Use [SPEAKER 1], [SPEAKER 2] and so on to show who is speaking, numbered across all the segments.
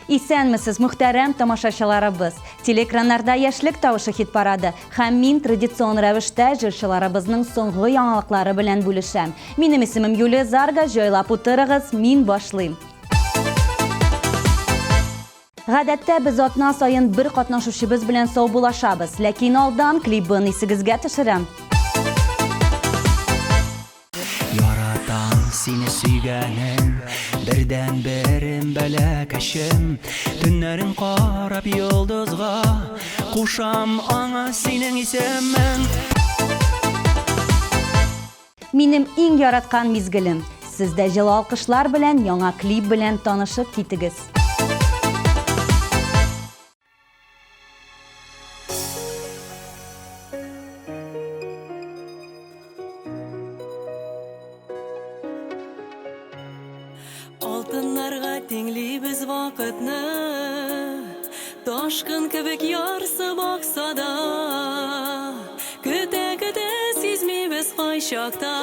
[SPEAKER 1] Исәнмесез, мөхтәрәм тамашачыларыбыз! Телеэкраннарда Яшьлек тавышы хит-парады һәм мин традицион рәвештә җырчыларыбызның соңгы яңалыклары белән бүлешәм. Минем исемем Юлия Зарга, җайлап утырыгыз, мин башлыйм. Гадәттә без атна саен бер катнашучыбыз белән саубуллашабыз, ләкин алдан клибын исегезгә төшерәм.
[SPEAKER 2] Яратам сине сөйгәнем, бердәнберем бәләкәчем. Төннәрен карап йолдызга, кушам аңа синең исемең.
[SPEAKER 1] Минем иң яраткан мизгелем. Сез дә җылы алкышлар белән яңа клип белән танышып китегез.
[SPEAKER 3] Алтыннарга тиңлибез вакытны, Ташкын кебек ярсып акса да, Көтә-көтә сизмибез кайчакта,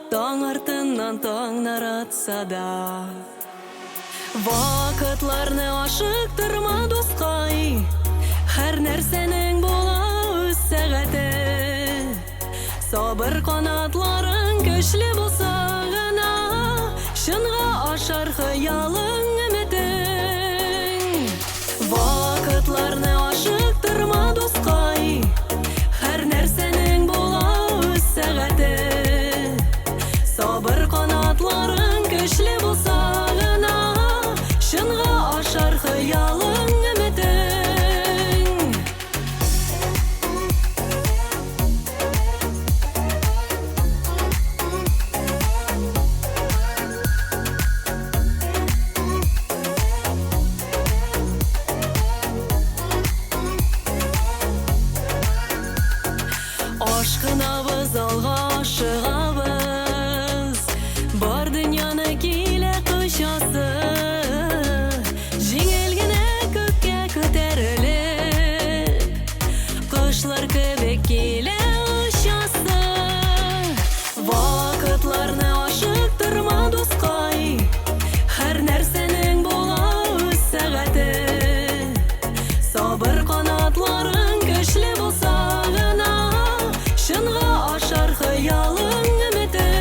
[SPEAKER 3] Таң артыннан таңнар атса да. Вакытларны ашыктырма, дускай, Һәр нәрсәнең була үз сәгате. Сабыр канатларың көчле булса гына, Чынга ашар хыялың, өметең. Вакытларны ашыктырма, дускай, Һәр нәрсәнең була үз сәгате. Сабыр канатларың көчле булса гына, Чынга ашар хыялың, өметең. Ашкынабыз, алга ашыгабыз, Бар дөньяны килә кочасы. Җиңел генә күккә күтәрелеп, Кошлар кебек килә очасы. Вакытларны ашыктырма, дускай, Һәр нәрсәнең була үз сәгате. Сабыр канатларың көчле булса гына, Чынга ашар хыялың, өметең.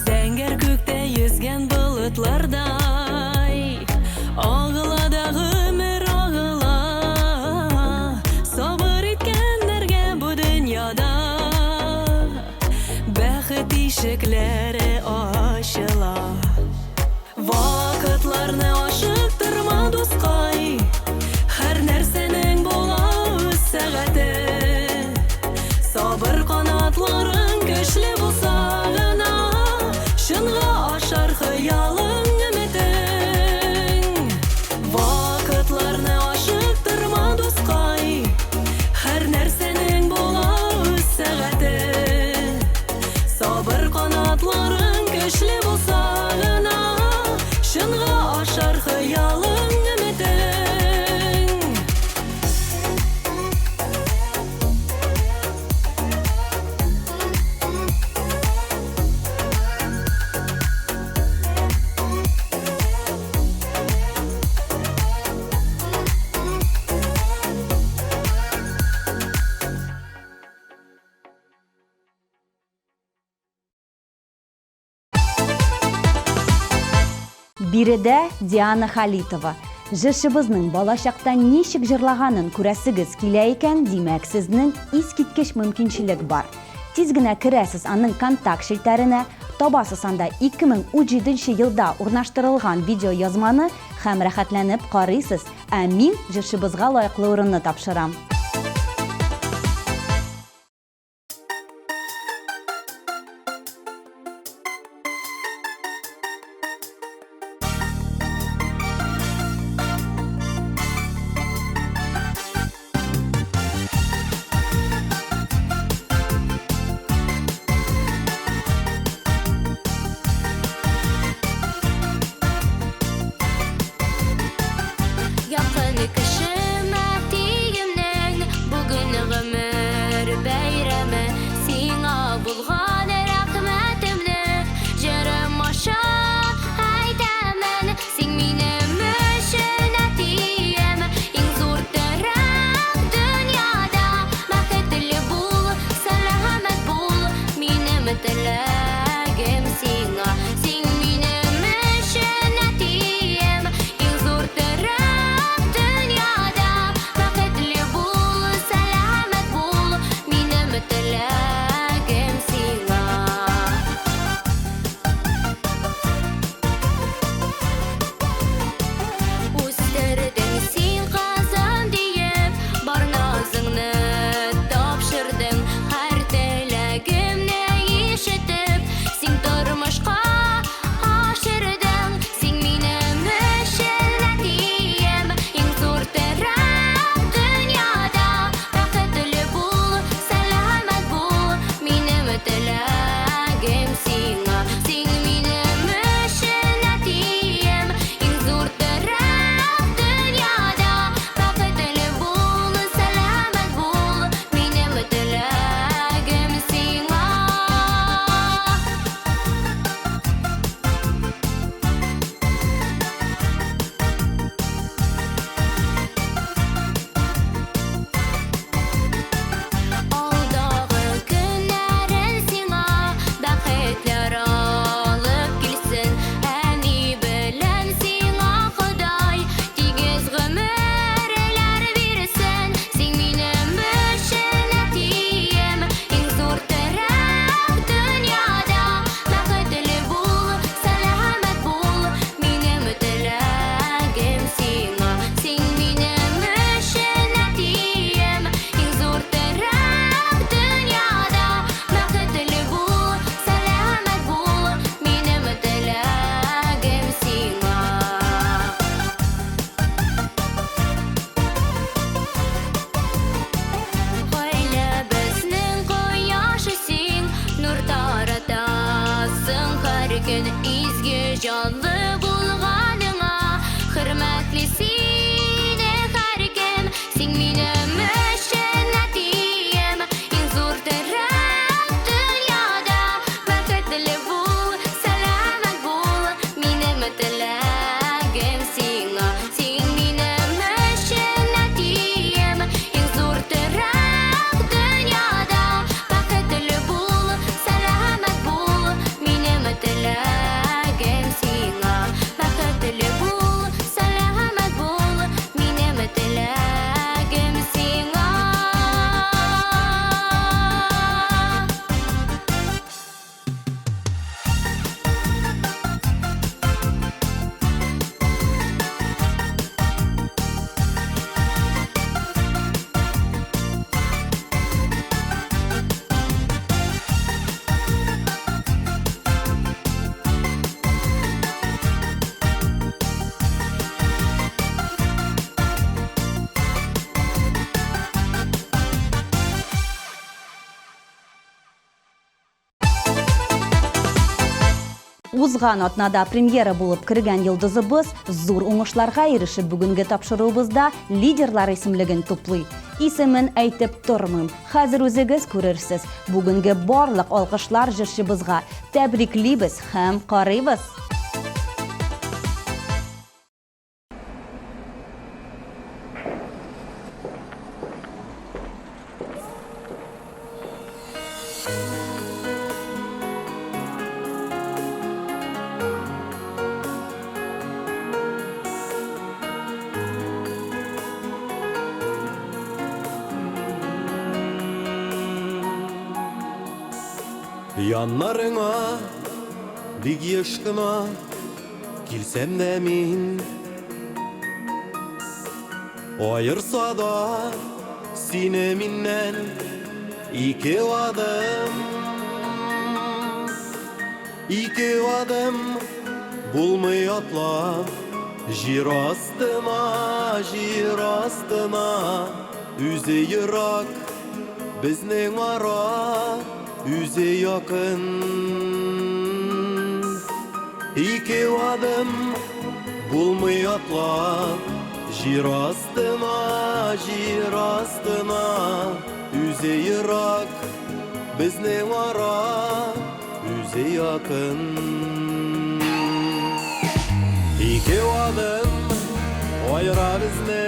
[SPEAKER 3] Зәңгәр күктә йөзгән болытлардай, Агыла да гомер агыла. Сабыр иткәннәргә бу дөньяда Бәхет ишекләре ачыла. Вакытларны ашыктырма, дускай, Һәр нәрсәнең була үз сәгате. Сабыр канатларың көчле булса гына, Чынга ашар хыялың, өметең. Вакытларны ашыктырма, дускай, Һәр нәрсәнең була үз сәгате. Сабыр канатларың көчле булса гына, Чынга ашар хыялың, өметең.
[SPEAKER 1] Биредә Диана Халитова. Җырчыбызның балачакта ничек җырлаганын күрәсегез килә икән, димәк, сезнең искиткеч мөмкинчелек бар. Тиз генә керәсез аның контакт челтәренә, табасыз анда 2017 елда урнаштырылган видеоязманы һәм рәхәтләнеп карыйсыз, ә мин җырчыбызга лаеклы урынны тапшырам.
[SPEAKER 4] Иркен изге җанлы булганыңа Хөрмәтли сине һәркем. Син минем өчен әтием, иң зур терәк дөньяда. Бәхетле бул, сәламәт бул, минем теләгем сиңа. Син минем өчен әтием, иң зур терәк дөньяда. Бәхетле бул, сәламәт бул, минем теләгем сиңа. Бәхетле бул, сәламәт бул, минем теләгем сиңа.
[SPEAKER 1] Узган атнада премьера булып кергән йолдызыбыз зур уңышларга ирешеп бүгенге тапшыруыбызда лидерлар исемлеген туплый. Исемен әйтеп тормыйм. Хәзер үзегез күрерсез. Бүгенге барлык алкышлар җырчыбызга. Тәбриклибез һәм карыйбыз.
[SPEAKER 5] Яннарыңа бик еш кына килсәм дә мин, аерса да сине миннән ике адым, ике адым булмый атлап җир астына, җир астына. Үзе ерак безнең ара, үзе якын. Ике адым булмый атлап җир астына, җир астына. Үзе ерак безнең ара, үзе якын. Ике адым аера безне,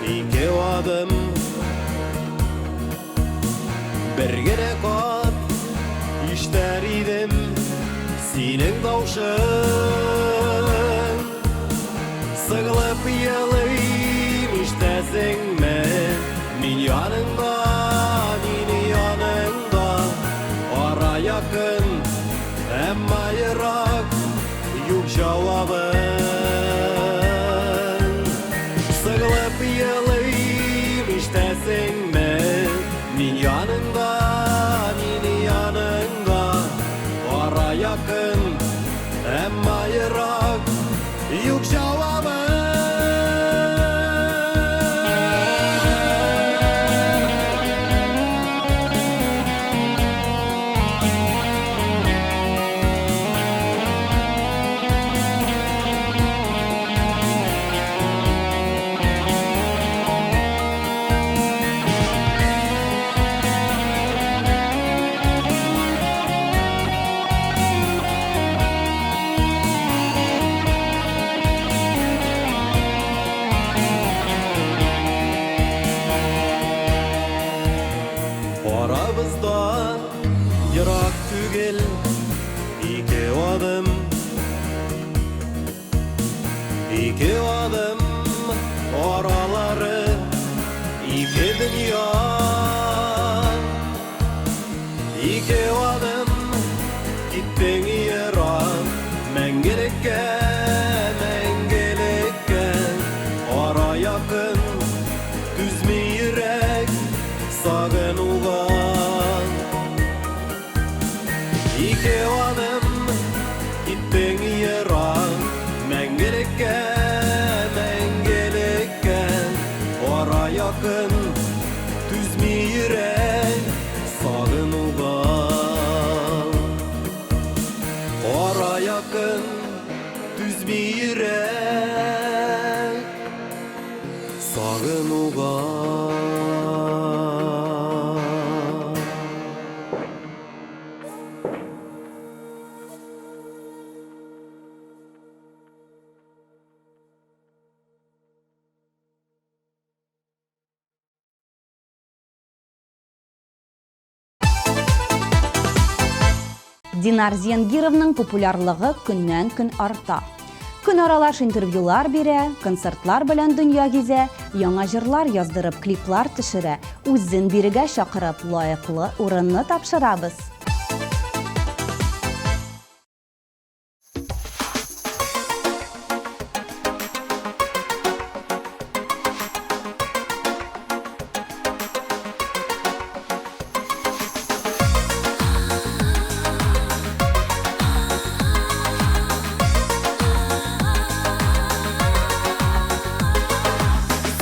[SPEAKER 5] ике адым. Бер генә кат ишетер идем синең тавышың. Сыгылып елыйм, ишетәсеңме? Мин яныңда, мин яныңда. Ара якын, әмма ерак, юк җавабың. Сыгылып елыйм, ишетәсеңме? Мин яныңда, мин яныңда. Ара якын, әмма ерак, юк җавабың. Арабызда ерак түгел ике адым, ике адым аралары ике дөнья. Ике адым киттең ерак мәңгелеккә, мәңгелеккә. Ара якын, түзми йөрәк сагынуга. Ике адым киттең ерак мәңгелеккә, мәңгелеккә. Ара якын, түзми йөрәк сагынуга. якын, түзми йөрәк сагынуга.
[SPEAKER 1] Динар Зиангировның популярлыгы көннән-көн арта. Көн аралаш интервьюлар бирә, концертлар белән дөнья гизә, яңа җырлар яздырып, клиплар төшерә, үзен бирегә чакырып, лаеклы урынны тапшырабыз.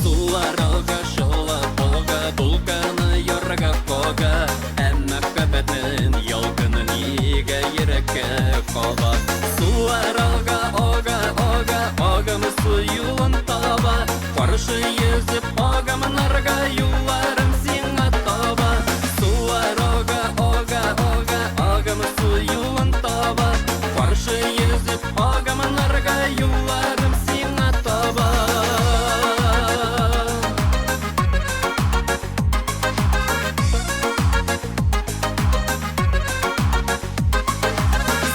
[SPEAKER 6] Сулар алга шыла полга, Дулкыны ярга кага, Ә мәхәббәтнең ялкыны нигә йөрәккә кала? Сулар алга ага, ага, Агым су юлын таба, Каршы йөзеп агымнарга Юлларым сиңа таба. Сулар ага, ага, ага, Агым су юлын таба, Каршы йөзеп агымнарга Юлларым сиңа таба.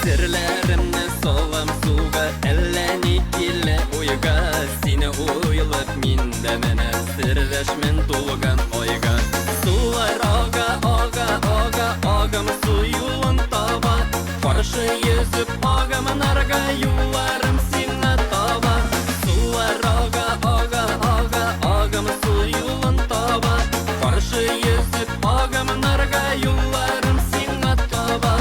[SPEAKER 6] Серләремне салам суга, Әллә ни килә уйга. Сине уйлап мин дә менә Сердәшмен тулган айга. Сулар ага, ага, ага, Агым су юлын таба, Каршы йөзеп агымнарга Юлларым сиңа таба. Сулар ага, ага, ага, Агым су юлын таба, Каршы йөзеп агымнарга Юлларым сиңа таба.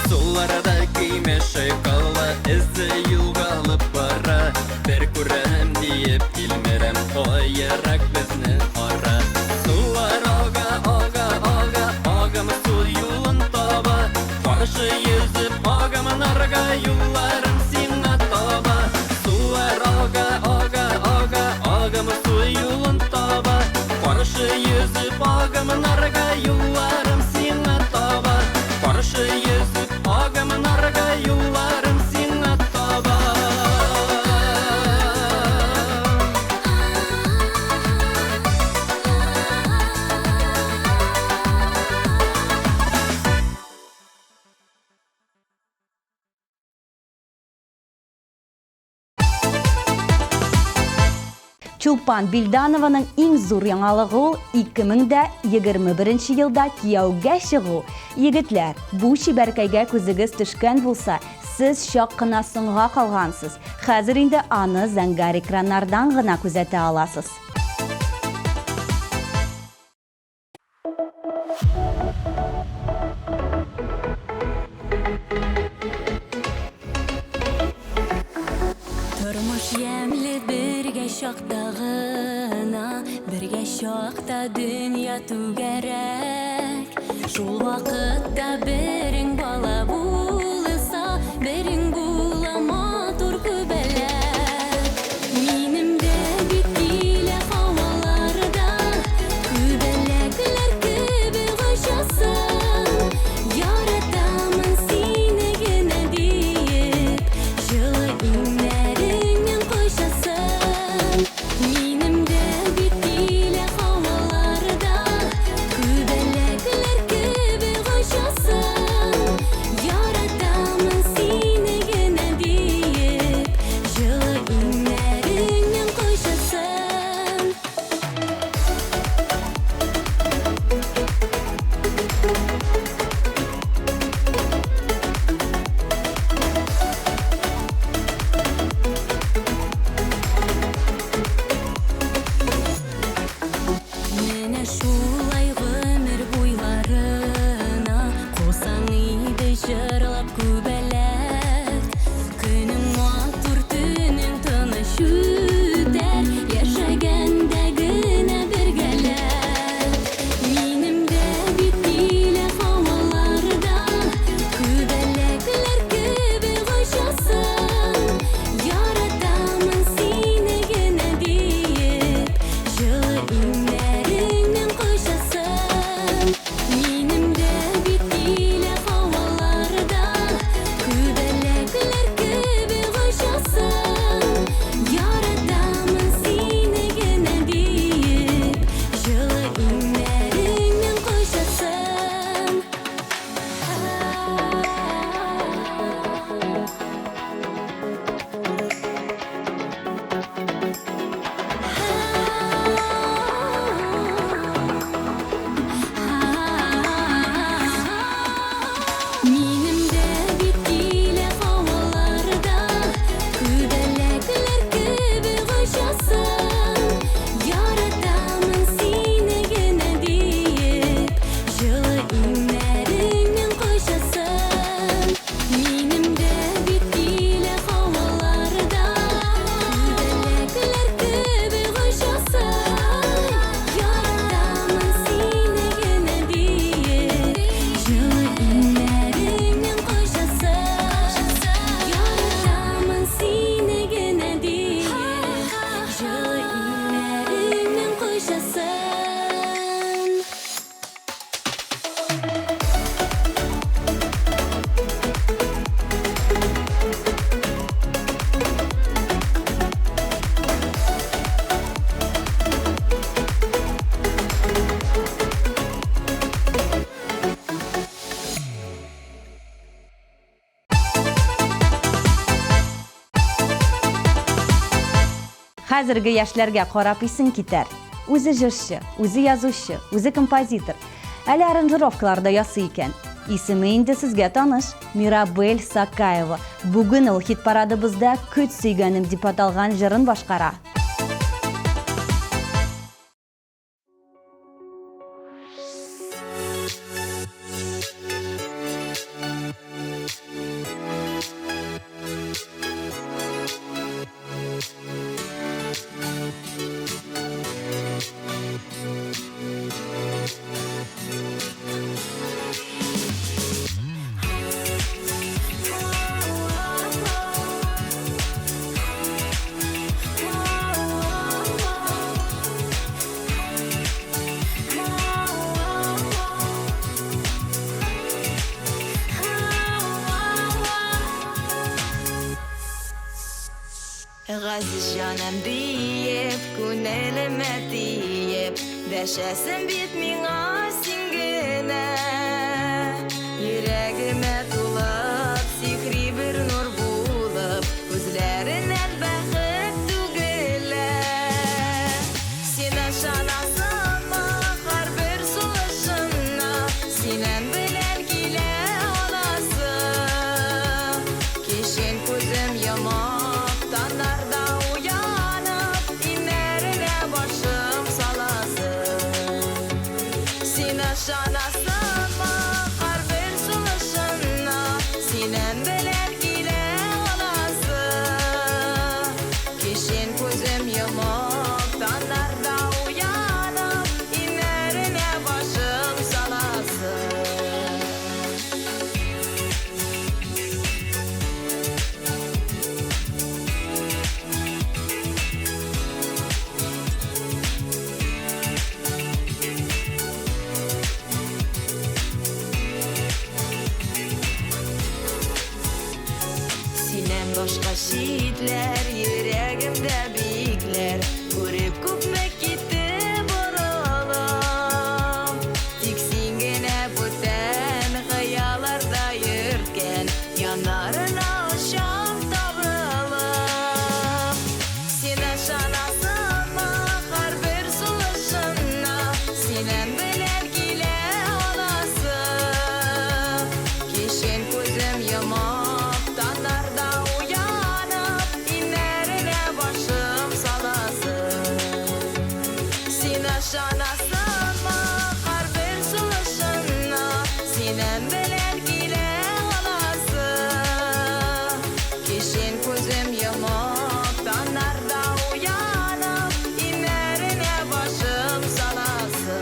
[SPEAKER 6] Суларда көймә чайкала, Эзе югалып бара. Бер күрәм диеп тилмерәм, Аерак безне ара. Сулар ага, ага, ага, Агым су юлын таба, Каршы йөзеп агымнарга Юлларым сиңа таба. Сулар ага, ага, ага, Агым су юлын таба, Каршы йөзеп агымнарга Юлларым сиңа таба. Каршы йөзеп агымнарга Юлларым сиңа таба.
[SPEAKER 1] Чулпан Билданованың иң зур яңалыгы ул 2021 елда кияүгә чыгу. Егетләр, бу чибәркәйгә күзегез төшкән булса, сез чак кына соңга калгансыз. Хәзер инде аны зәңгәр экраннардан гына күзәтә аласыз.
[SPEAKER 3] Тормыш ямьле бергә чакта гына, Бергә чакта дөнья түгәрәк. Шул вакытта берең бала булса, Берең була матур күбәләк. Минем дә бит килә һаваларда, Күбәләкләр кебек очасың. Яратамын сине генә диеп, Җылы иңнәреңнән кочасың. Минем дә бит килә һаваларда, Күбәләкләр кебек очасың.
[SPEAKER 1] Хәзерге яшьләргә карап исең китәр. Үзе җырчы, үзе язучы, үзе композитор. Әле аранжировкалар да ясый икән. Исеме инде сезгә таныш, Мирабель Сакаева. Бүген ул хит-парадыбызда Көт сөйгәнем дип аталган җырын башкара.
[SPEAKER 7] Газиз җаным диеп, күңелемә тиеп, Дәшәсең бит миңа син генә. Йөрәгемә тулып, сихри бер нур булып, Күзләреннән бәхет түгелә. Син ышанасыңмы һәрбер сулышымна, Синең белән килә аласы. Кичен күзем йомып, таңнарда уянып, Иңнәренә башым саласы. Син ышанасыңмы һәрбер сулышымна, Синең белән килә аласы. Кичен күзем йомып, таңнарда уянып, Иңнәренә башым саласы. Синнән башка читләр йөрәгемдә бикләр, Күреп күпме китте борылып. Тик син генә бүтән хыялларда йөрткән, Яннарына очам табылып. Син ышанасыңмы һәрбер сулышымна, Синең белән килә аласы. Кичен күзем йомып, таңнарда уянып, Иңнәренә башым саласы. Син ышанасыңмы һәрбер сулышымна, Синең белән килә аласы. Кичен күзем йомып, таңнарда уянып, Иңнәренә башым саласы.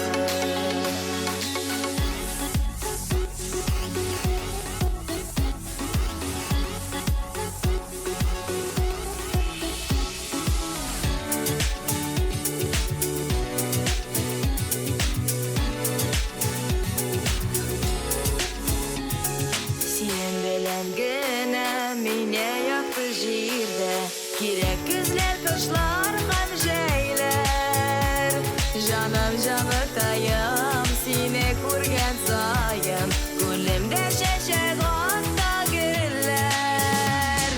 [SPEAKER 7] Синең белән генә мине якты җирдә Кирәк көзләр, кышлар һәм җәйләр. Җаным, җаныкаем, сине күргән саен, Күңелемдә чәчәк ата гөлләр.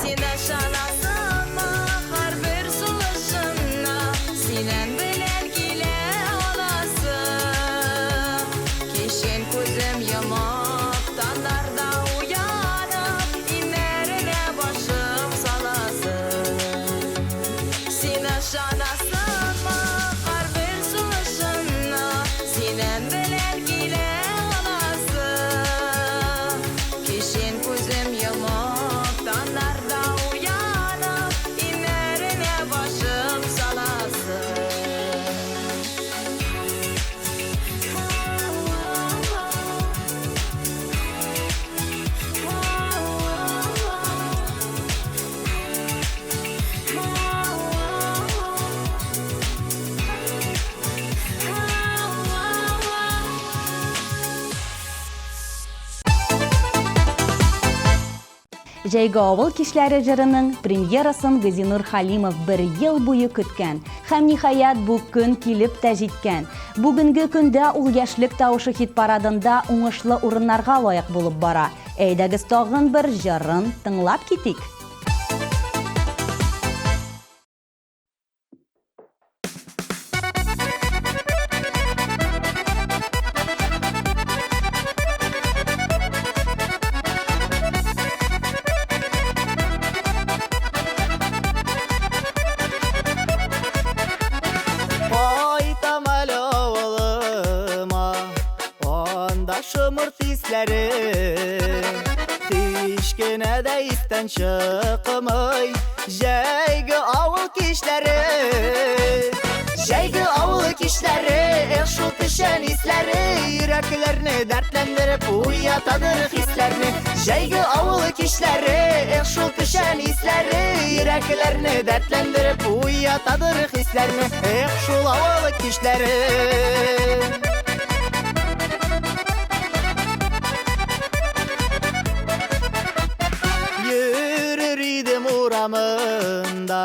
[SPEAKER 7] Син ышанасыңмы һәрбер сулышымна, Синең белән килә аласы. Кичен күзем йомып, таңнарда уянып, Иңнәренә башым саласы. Син ышанасыңмы һәрбер сулышымна, Синең белән килә аласы. Кичен күзем йомып, таңнарда уянып, Иңнәренә башым саласы.
[SPEAKER 1] Җәйге авыл кичләре җырының премьерасын Газинур Халимов бер ел буе көткән. Һәм ниһаять бу көн килеп тә җиткән. Бүгенге көндә ул Яшьлек тавышы хит-парадында уңышлы урыннарга лаек булып бара. Әйдәгез тагын бер җырын тыңлап китик.
[SPEAKER 5] шомырт исләре. Һич кенә дә истән чыкмый җәйге авыл кичләре. Җәйге авыл кичләре, эх шул печән исләре, йөрәкләрне дәртләндереп уятадыр хисләрне. Җәйге авыл кичләре, эх шул печән исләре, йөрәкләрне дәртләндереп уятадыр хисләрне. Эх шул авыл кичләре. Йөрер идем урамында,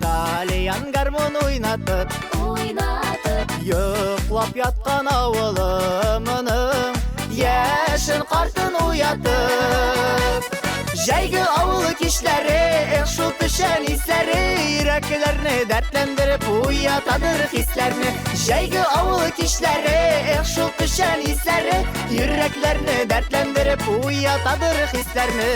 [SPEAKER 5] тальян гармун уйнатып,
[SPEAKER 4] Уйнатып,
[SPEAKER 5] йоклап яткан авылымның яшен картын уятып. Җәйге авыл кичләре, эх шул печән исләре, йөрәкләрне дәртләндереп уятадыр хисләрне. Җәйге авыл кичләре, эх шул печән исләре, йөрәкләрне дәртләндереп уятадыр хисләрне.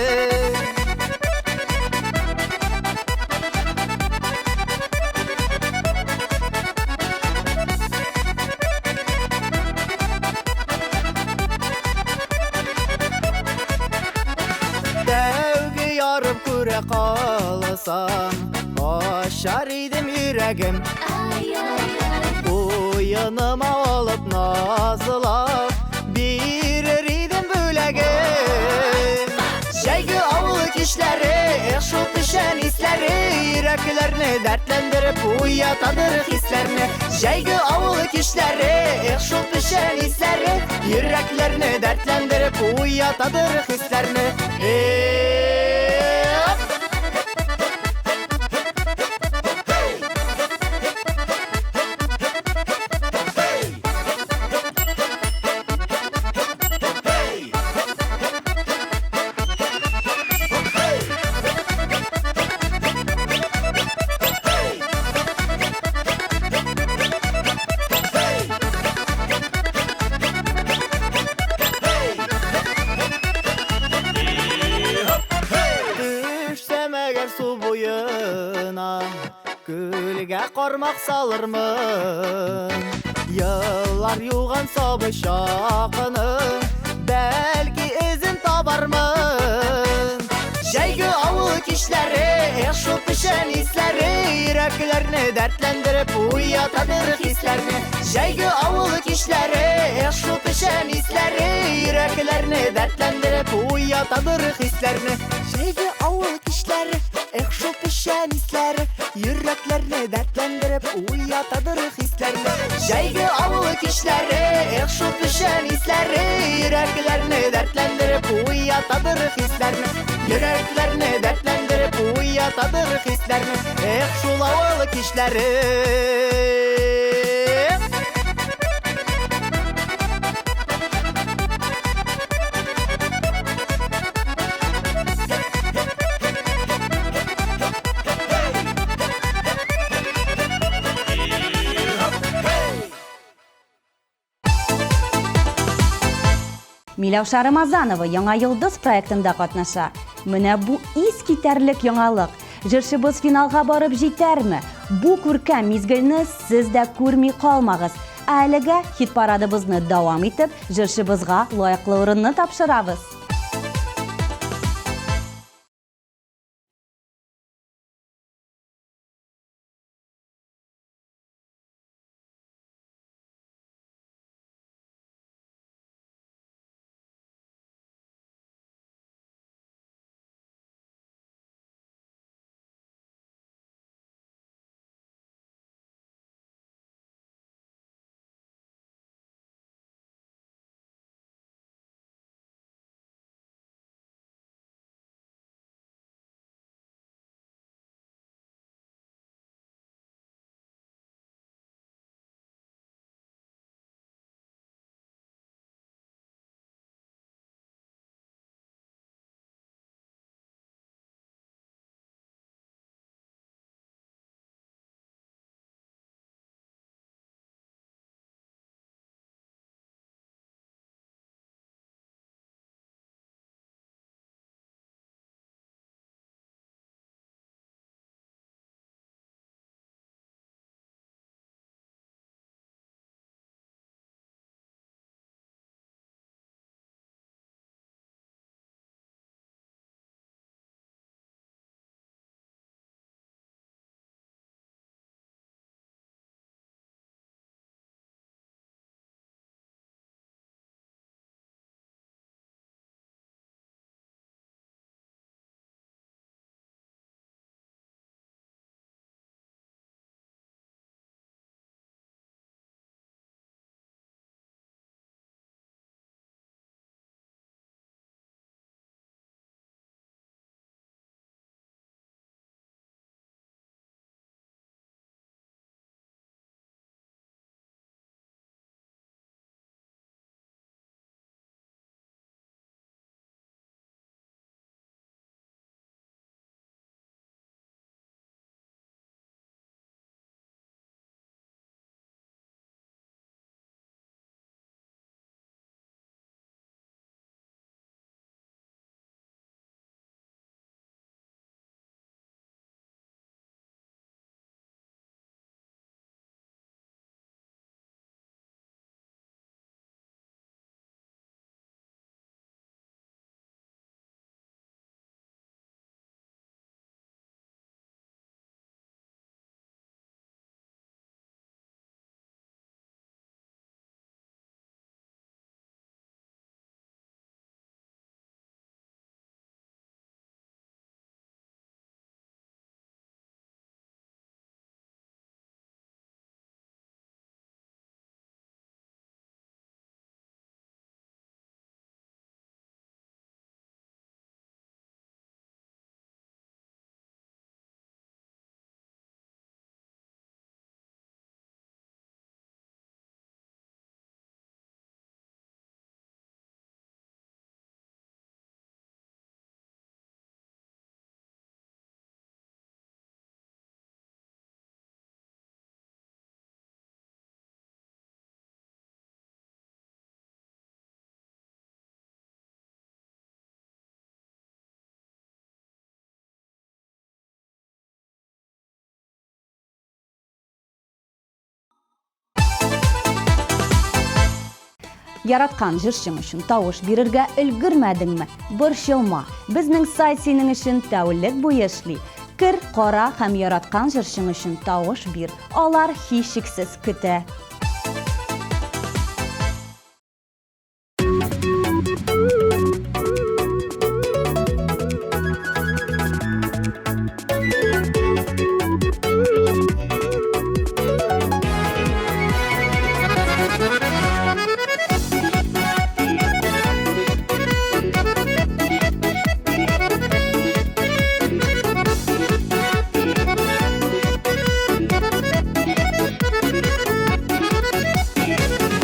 [SPEAKER 5] Тәүге ярым күрә калсам, ачар идем йөрәгем.
[SPEAKER 4] Ай-ай-ай,
[SPEAKER 5] Куеныма алып назлап, бирер идем бүләген. Җәйге авыл кичләре, эх шул печән исләре, йөрәкләрне дәртләндереп уятадыр хисләрне. Җәйге авыл кичләре, эх шул печән исләре, йөрәкләрне дәртләндереп уятадыр хисләрне. Эх! Төшсәм әгәр су буена, күлгә кармак салырмын. Еллар юган сабый чакның, бәлки эзен табармын. Җәйге авыл кичләре, эх шул печән исләре, йөрәкләрне дәртләндереп уятадыр хисләрне. Җәйге авыл кичләре, эх шул печән исләре, йөрәкләрне дәртләндереп уятадыр хисләрне. Җәйге авыл кичләре, эх шул печән исләре, йөрәкләрне дәртләндереп уятадыр хисләрне. Җәйге авыл кичләре, эх шул печән исләре, йөрәкләрне дәртләндереп уятадыр хисләрне. Йөрәкләрне дәртләндереп уятадыр хисләрне. Эх шул авыл кичләре.
[SPEAKER 1] Миләүшә Рамазанова Яңа йолдыз проектында катнаша. Менә бу искитәрлек яңалык. Җырчыбыз финалга барып җитәрме? Бу күркәм мизгелне сез дә күрми калмагыз. Ә әлегә хит-парадыбызны дәвам итеп, җырчыбызга лаеклы урынны тапшырабыз. Яраткан җырчың өчен тавыш бирергә өлгермәдеңме? Борчылма, безнең сайт синең өчен тәүлек буе эшли. Кер, кара һәм яраткан җырчың өчен тавыш бир. Алар һичшиксез көтә.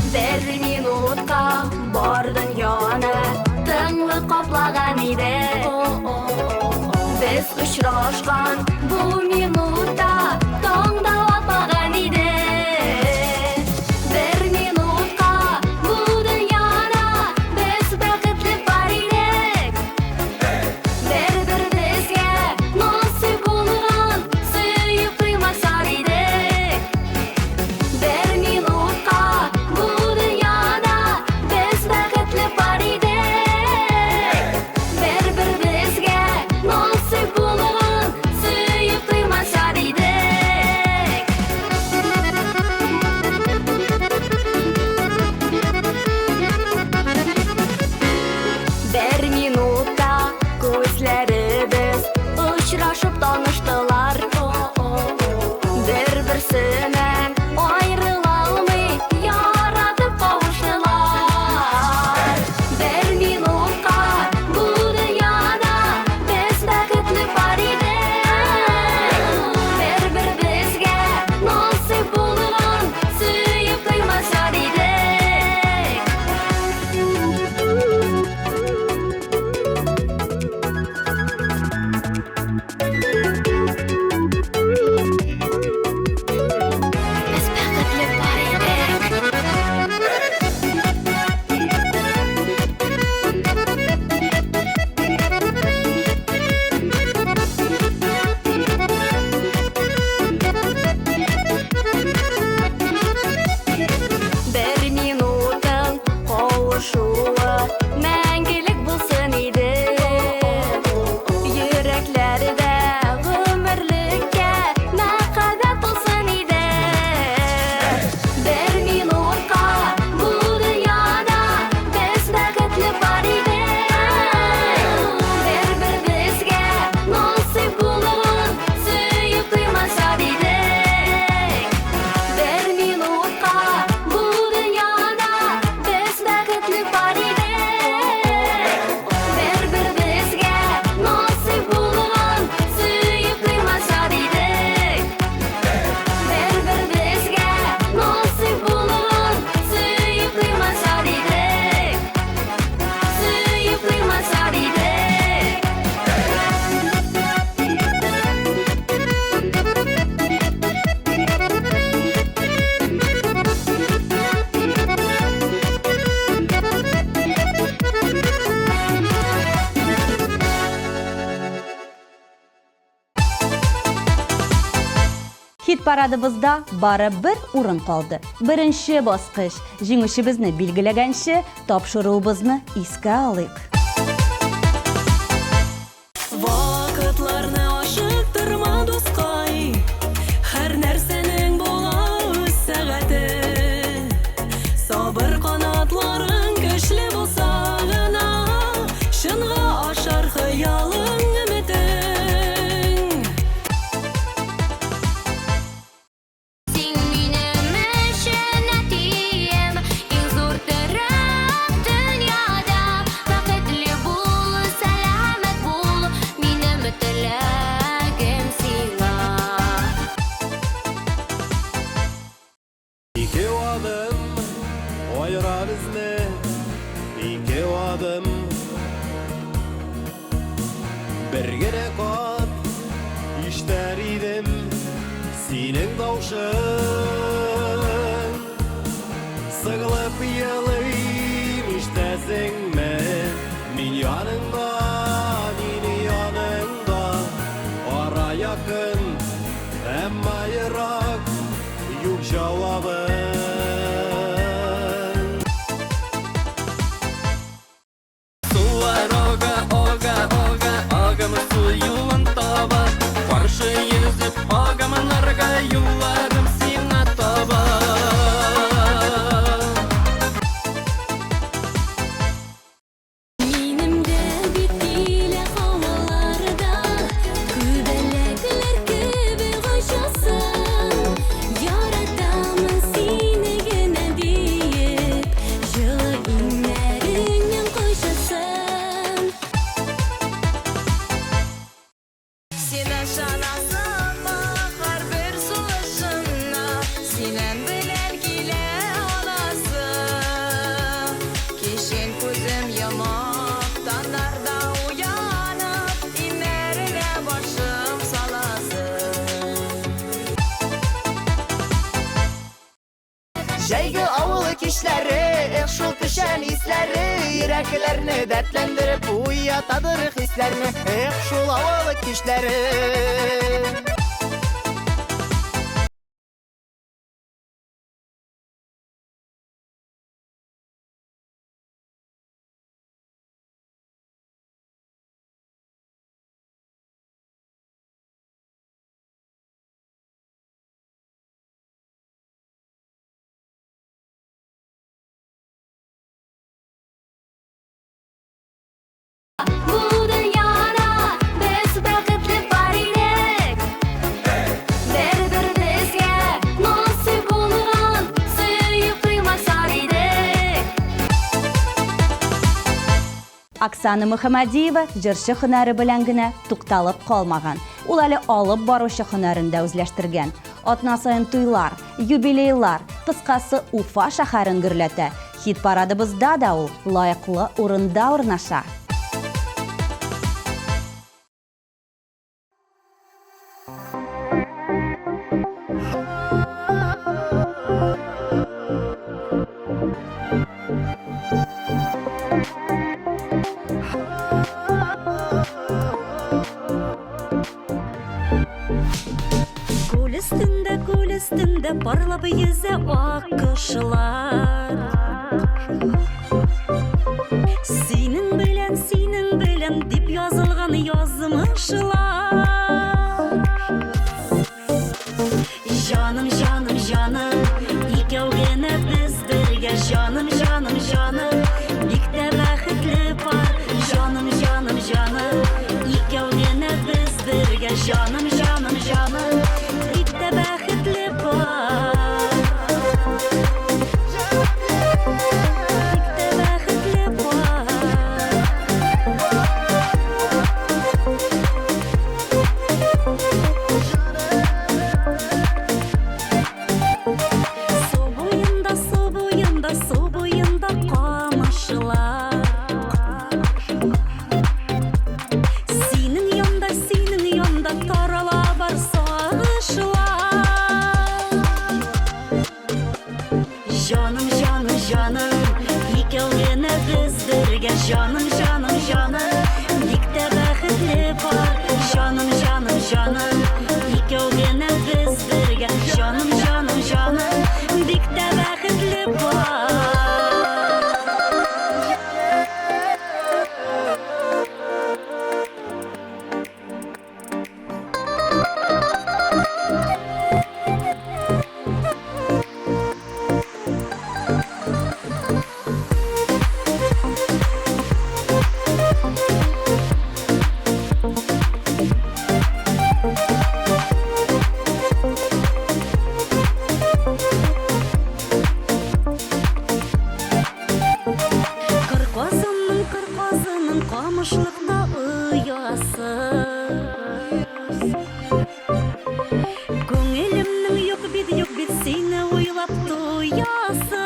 [SPEAKER 4] Бер минутка бар дөньяны тынлык каплаган иде. Без очрашкан бу минутта таң да атмаган иде. Бер минутка бу дөньяда без бәхетле пар идек. Бер-беребезгә насыйп булган сөеп туймасар идек. Бер минутка бу дөньяда без бәхетле пар идек. Бер-беребезгә насыйп булган сөеп туймасар идек. Бер минутта күзләребез очрашып таныштылар. Бер-берсеннән аерыла алмый яратып кавыштылар. Бер минутка бу дөньяда без бәхетле пар идек. Бер-беребезгә насыйп булган сөеп туймасар идек. Без бәхетле пар идек. Бер минутың кавышуы мәңгелек булсын иде. Йөрәкләрдә гомерлеккә мәхәббәт булсын иде. Бер минутка бу дөньяда без бәхетле пар идек. Бер-беребезгә насыйп булган сөеп туймасар идек. Бер минутка бу дөньяда без бәхетле пар идек. Бер-беребезгә насыйп булган сөеп туймасар идек. Бер-беребезгә насыйп булган сөеп туймасар идек. Сөеп туймасар идек.
[SPEAKER 1] Хит-парадыбызда бары бер урын калды. Беренче баскыч. Җиңүчебезне билгеләгәнче, тапшыруыбызны искә алыйк.
[SPEAKER 3] Вакытларны ашыктырма, дускай. Һәр нәрсәнең була үз сәгате. Сабыр канатларың көчле булса гына, чынга ашар хыялың, өметең.
[SPEAKER 4] Син минем өчен әтием, иң зур терәк дөньяда. Бәхетле бул, сәламәт бул, минем теләгем сиңа.
[SPEAKER 8] Ике адым аера безне, ике адым. Бер генә кат ишетер идем синең тавышың. Сыгылып елыйм, ишетәсеңме? Мин яныңда, мин яныңда. Ара якын, әмма ерак, юк җавабың.
[SPEAKER 6] юлларым сиңа таба.
[SPEAKER 3] Минем дә бит килә һаваларда Күбәләкләр кебек очасың. Яратамын сине генә диеп, Җылы иңнәреңнән кочасың.
[SPEAKER 7] Син ышанасыңмы һәрбер сулышыңа, Синең белән килә аласың. Кичен күзем йомып, таңнарда уянып, Иңнәреңә башым саласың.
[SPEAKER 5] Җәйге авыл кичләре, эх шул печән исләре, йөрәкләрне дәртләндереп уятадыр хисләрне, эх шул авыл кичләре.
[SPEAKER 4] Бу дөньяда без бәхетле пар идек. Бер-беребезгә насыйп булган сөеп туймас яр идек.
[SPEAKER 1] Оксана Мөхәммәдиева җырчы һөнәре белән генә тукталып калмаган. Ул әле алып баручы һөнәрен дә үзләштергән. Атна саен туйлар, юбилейлар, кыскасы, Уфа шәһәрен гөрләтә. Хит-парадыбызда да ул лаеклы урында урнаша.
[SPEAKER 3] Күл өстендә, күл өстендә парлап йөзә аккошлар. Синең белән, синең белән дип язылган язмышлар. Җаным, җаным, җаным, икәү генә без бергә. Җаным, җаным, җаным, бик тә бәхетле пар. Җаным, җаным, җаным, икәү генә без бергә. Җаным, җаным, җаным, бик тә бәхетле пар. Бик тә бәхетле пар. Су буенда, су буенда, су буенда камышлар. Синең янда, синең янда тарала бар сагышлар. Җаным, җаным, җаным, икәү генә без бергә. Җаным, җаным, җаным, бик тә бәхетле пар. Җаным, җаным, җаным, икәү генә без бергә. Җаным, җаным, җаным, бик тә бәхетле пар. Кыр казының, кыр казының камышлыкта оясы. Күңелемнең юк бит, юк бит сине уйлап туясы.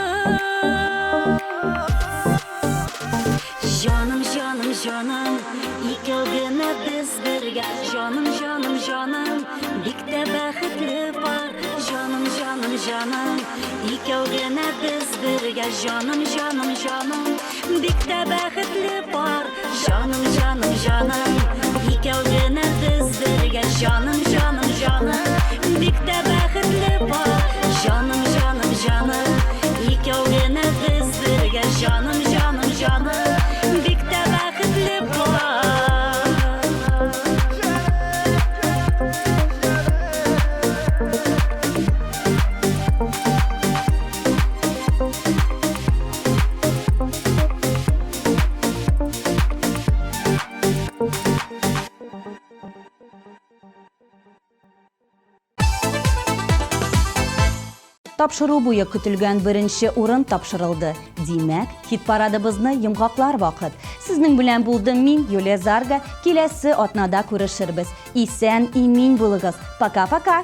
[SPEAKER 3] Җаным, җаным, җаным, икәү генә без бергә. Җаным, җаным, җаным, бик тә бәхетле пар. Җаным, җаным, җаным, икәү генә без бергә. Җаным, җаным, җаным, бик тә бәхетле пар. Җаным, җаным, җаным, икәү генә без бергә. Җаным, җаным, җаным, бик тә бәхетле пар. Җаным, җаным, җаным, икәү генә без бергә. Җаным, җаным, җаным, бик тә бәхетле пар.
[SPEAKER 1] Тапшыру буе көтелгән беренче урын тапшырылды. Димәк, хит-парадыбызны йомгаклар вакыт. Сезнең белән булдым мин, Юлия Зарга. Киләсе атнада күрешербез. Исән, имин булыгыз. Пока-пока!